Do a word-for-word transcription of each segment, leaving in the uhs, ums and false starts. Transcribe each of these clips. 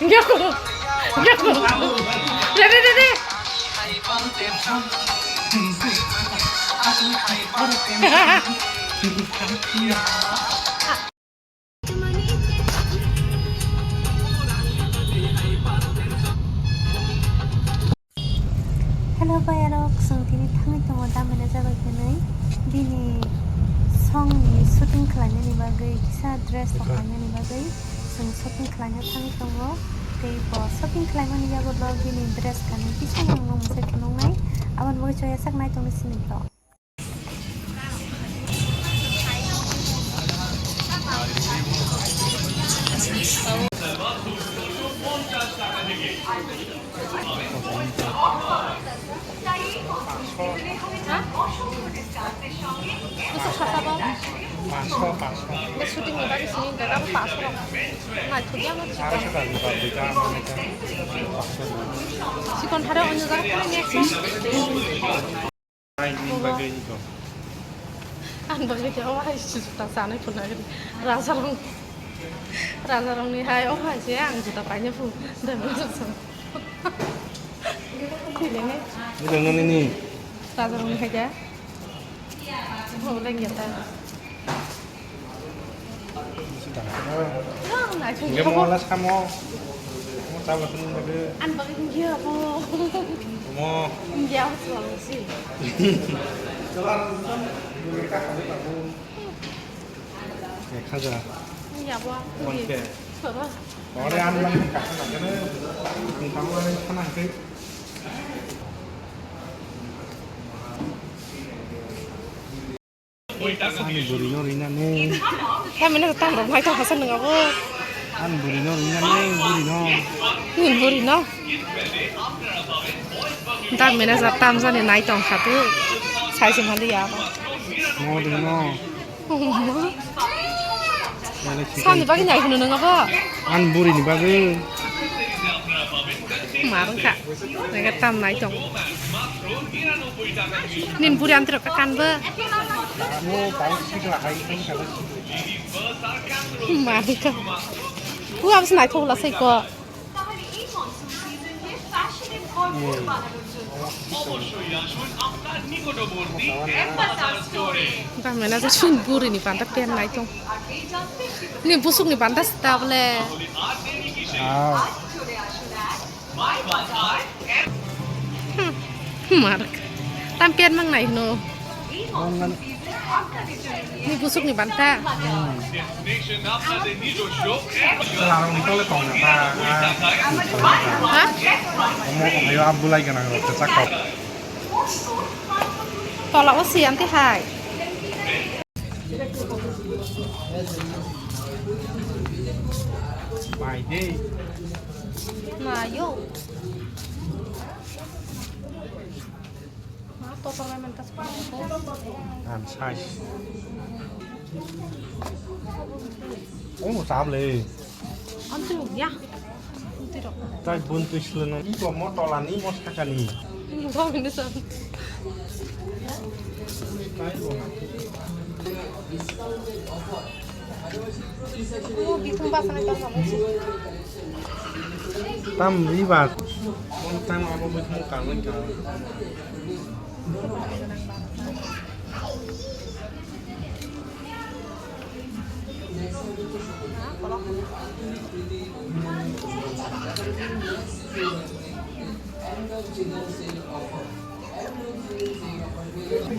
Yaku! Yaku! Re, re, re, re! Hello, bayarok, chwng tini thangwi tongo, damena jabai hwnwi. Bini songni shooting khlainani bagwi, kisa dress rok khlainani bagwi chwng shopping khlaina thangwi tongo. Tei bo shopping khlaimani yago vlog bini dress kanwi kisa nangno mwsai phunuknai. Aboni bagwi choya sak nai tongni sini vlog. Shooting ni bagwi sini dada bo paso rok. Naithok ya mo chikon. Chikon thare onyo jaga pore ni ekdom. Ang bagwi khe omo hai juta chanai phunuknai. Rajarong, rajarongni hai omo hai se ang juta paina phu. Dai bo song. Thilene. Ni dong nini. Rajarongni hai da. Bo leng ya ta. Nang, naithok ya bo. Mo la samo. Mo ta ba tun ba de. Ang bagwi ya bo. Mo. Ya, selalu sih. Ek hajar. Ya bo. One K. Soro. Ore ang lang ka na gane. Ang tamo lang kana ke. Ani bwrwino rinani. Tamino tam rok mai ta hasa nang abo. Ani bwrwino rinani, bwrwino. Ni bwrwino. Tamino ja tam jani nai tong kha tu. Sai se mali ya. Mo rinino. Sani bagwi nai hwnwi nang abo? Ani bwrwini bagwi. Ma wngkha. Nang tam nai tong. Nini bwrwi amtwrok ka kanbo. Mo tang sikla hai wngkha. Ma wngkha. Bu abs nai thok la sai ko. Tamena je sun buri ni panta pen nai tong. Ni busuk ni panta sta bole. Ah. Hmm. Mark. Tam pen mang nai no. Ni busuk ni banta. Larong ni tole tong na ta. Ha? Omo ko hayo abulai gana ro ta chakko. Tola o si anti hai. Bai de. Na yo. Ang size. Oh, sable. Antu ya. Tai bun tu sile no. Iko mo tola ni mo saka ni. Bo ini san. Oh, bitung ba sana tong kamu. Tam riba. Mon tam abo bitung kang lagi kang.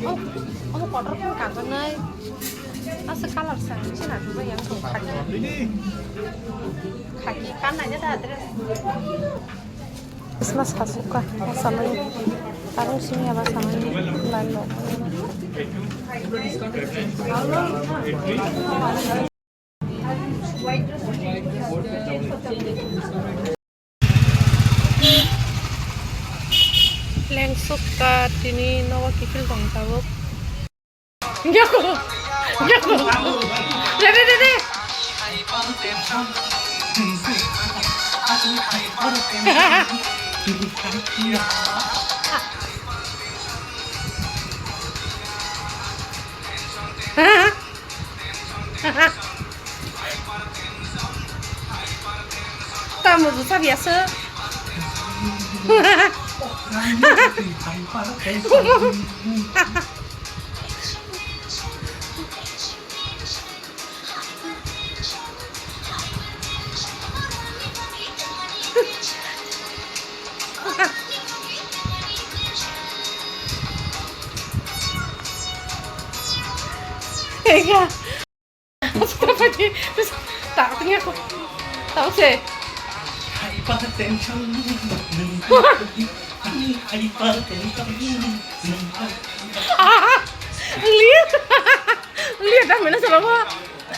Oh, oh, kotor pun kanjaknai. Asa colour sa, sini aku yang tuh khaki. Khaki kan aja dah dress. Christmas kasuk ka, salai. Tarung sini apa salai? Lain lo. Lengsuk ka tini nogo kiphil tong tabuk. Yaku! Yaku! Re, re, re, re! Kamu tu sabi aso. Iya. Tak tengah aku. Tahu sih. Hypertension. Hypertension. Lihat. Lihat dah mana sama.